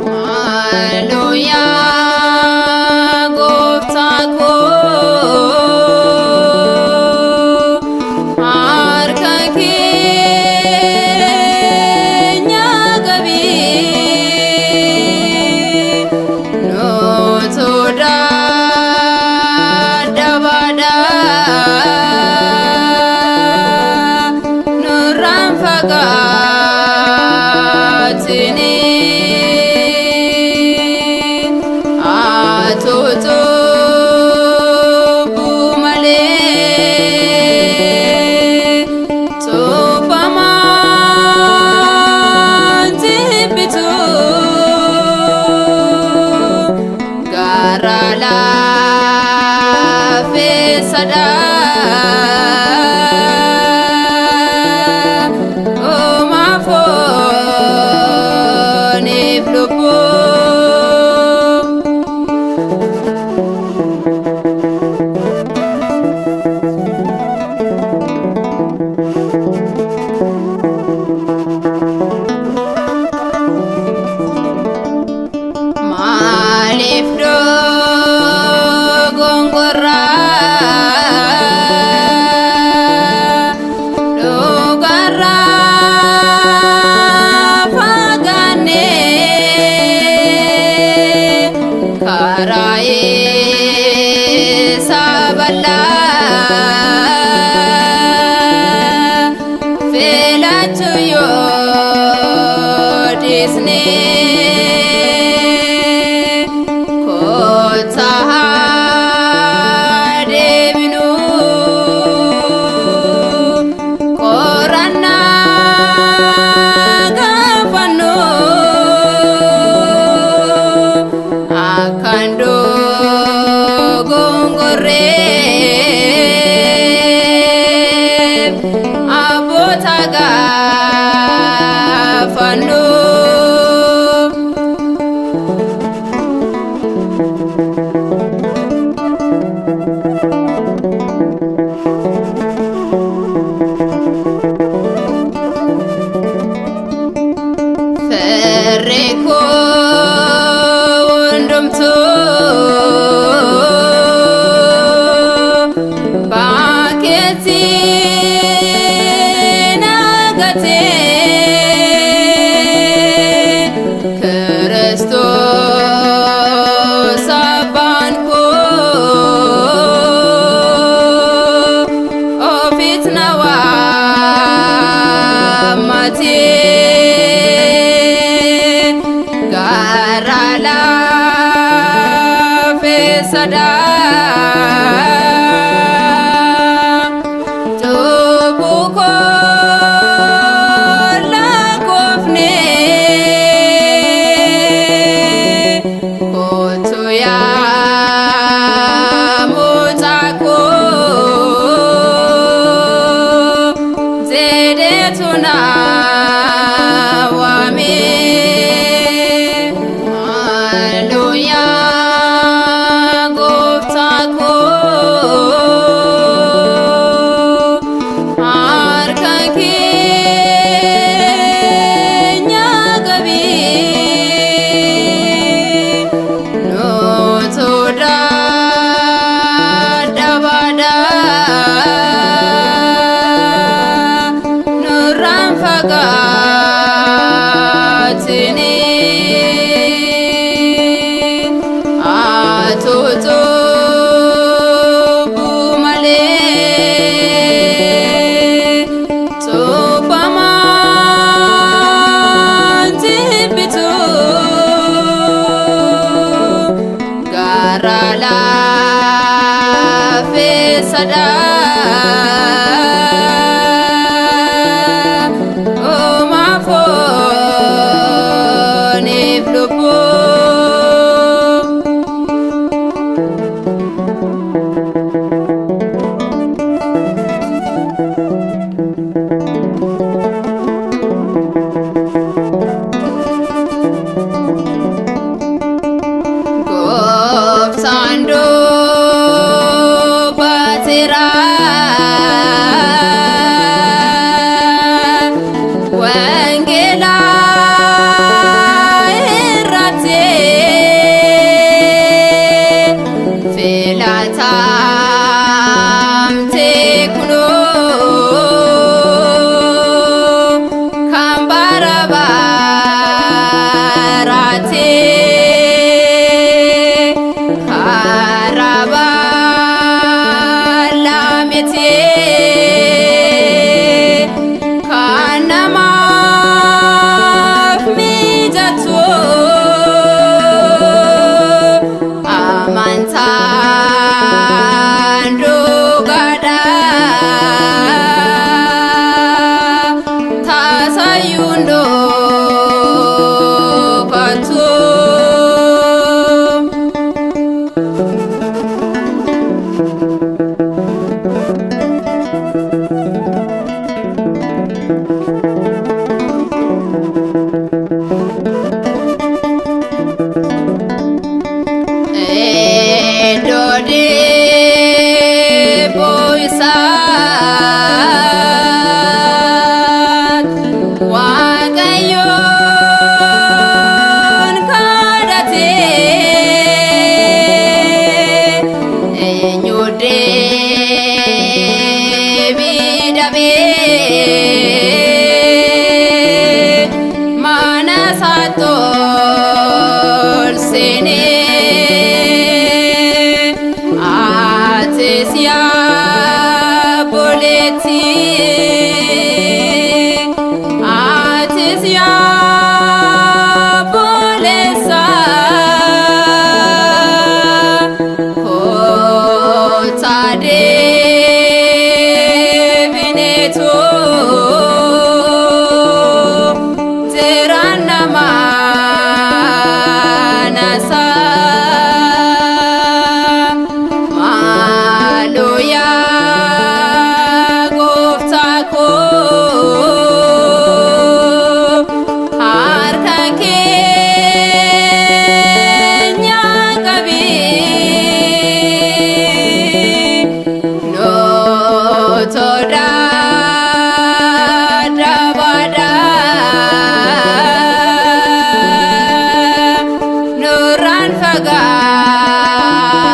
Hallelujah, gooftaa koo, harka keenya qabii, nutu dadhabaadha, nurraan fagaatini. Ati cubbuu malee cubbamaan jibbitu, gara laafessadha. Uumaa fooniif lubbuu. Maaliif dogongorraa dhugarraa fagaannee karaa isa bal'aa filachuu yoo dhiisne? Kottaa haa deebinu, qorannaa gaafannu, akkan dogongorreef abboota gaafannu. Firri koo hundumtuu bakkeetti nagatee, Kiristoos abbaan koo ofitti na waammatee, gara laafessadha. Cubbuu koo lakkoofne, kottu yaa mucaa koo jedheetu na waame. Hallelujaa, gooftaa koo, harka keenya qabii, nutu dadhabaadha, nurraan fagaatini. Ati cubbuu malee cubbamaan jibbitu, gara laafessadha. Uumaa fooniif lubbuu. Gooftaan dubbateera.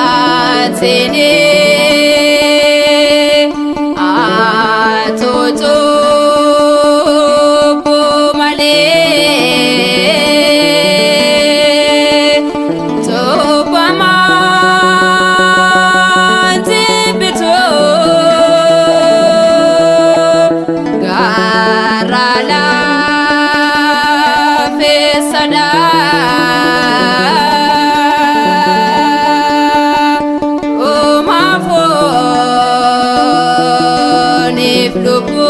fagaatini atu cubbuu malee cubbamaan jibbitu gaara laafessa uumaa fooniif lubbuu.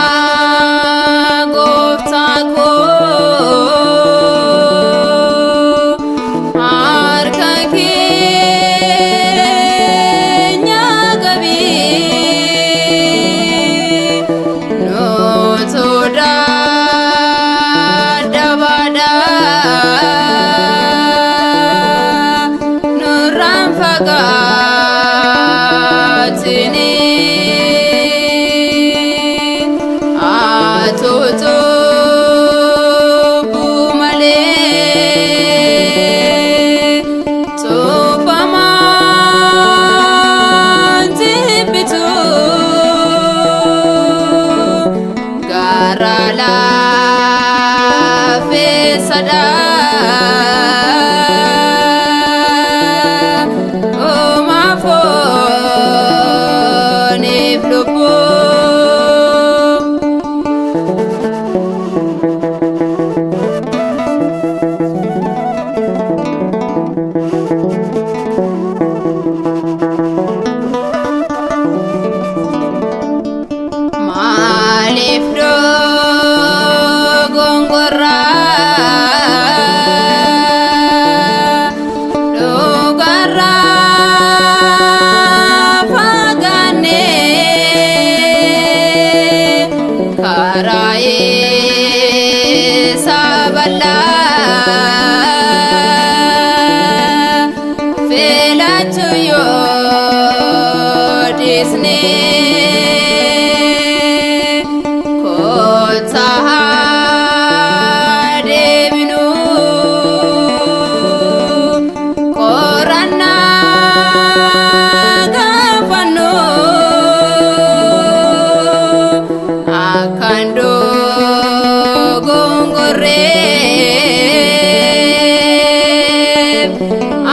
Hallelujah, gooftaa koo harka keenya qabii nutu dadhabaadha nurraan fagaatini atu cubbuu malee cubbamaan jibbitu gaara laafessa uumaa fooniif lubbuu. Maaliif dogongorraa dhugarraa fagaannee karaa isa bal'aa filachuu yoo dhiisne kottaa haa deebinu qorannaa gaafannu akkan dogongorreef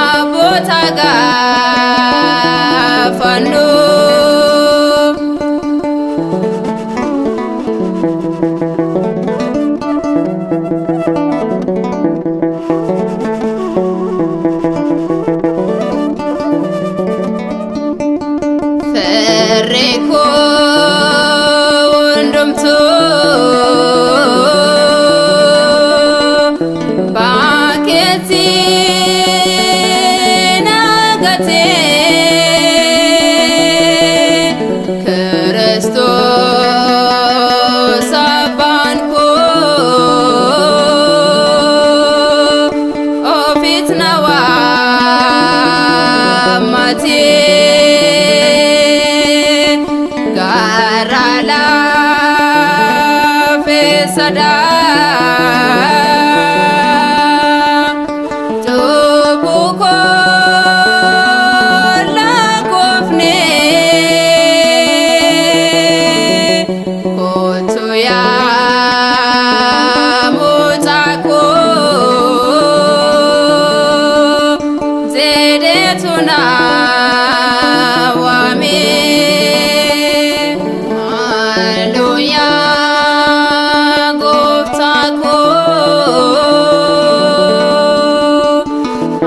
abboota gaafannu. Firri koo hundumtuu bakkeetti na gatee Kiristoos abbaan koo ofitti na waammatee gaara laafessa cubbuu koo lakkoofnee kottu yaa mucaa koo jedheetu na waame. Hallelujah, gooftaa koo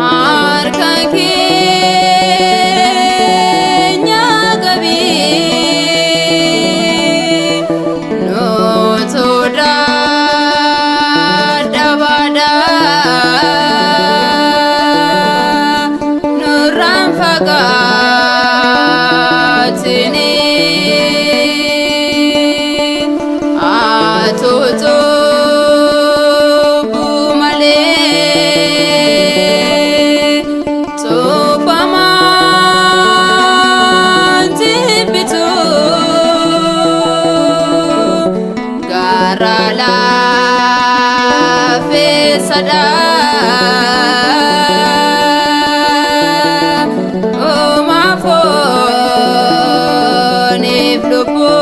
harka kee. Waaqaatini atuutuu malee cuuphamaan jibbitu gara laafeessa dha. Uumaa fooniif lubbuu.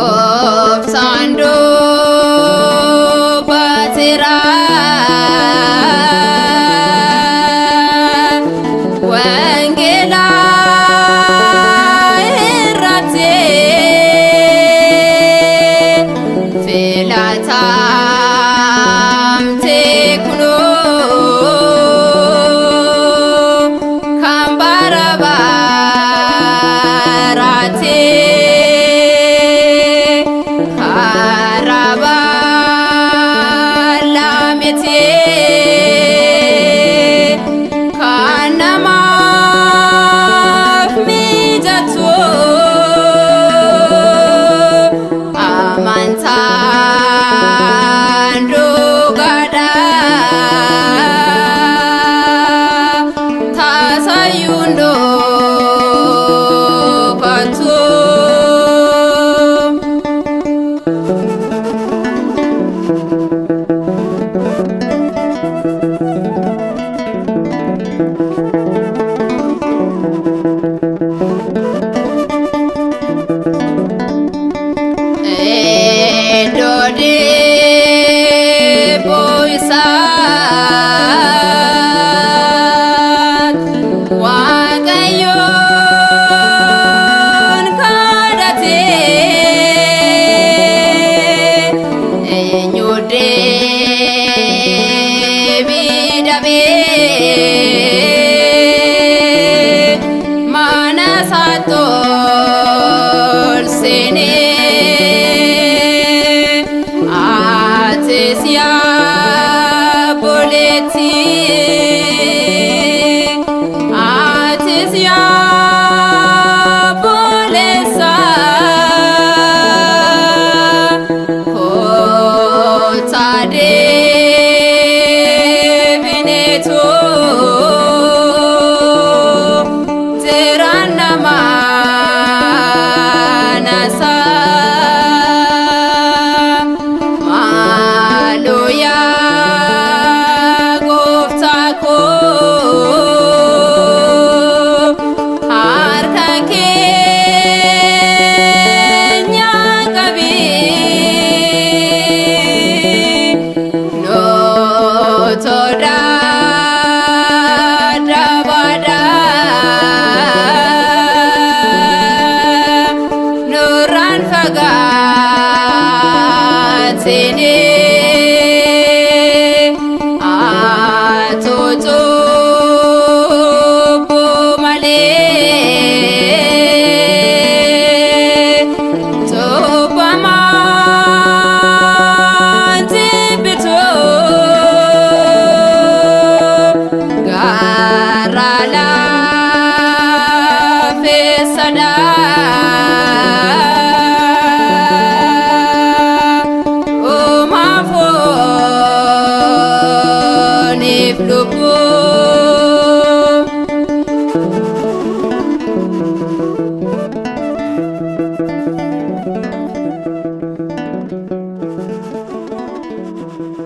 Gooftaan dubbateera. Wangeela irratti filatamte kunoo kan bara baraatti karaa bal'aa miti kan namaaf mijatu amantaan dhugaadha tasayyuun dhokatu. Iddoo dhibbuu isaat Waaqayyoon kadhate eenyu deebii dhabee mana isaatti ol seenee atis yaa obboleettii atis yaa obboleessa kottaa deebineetu.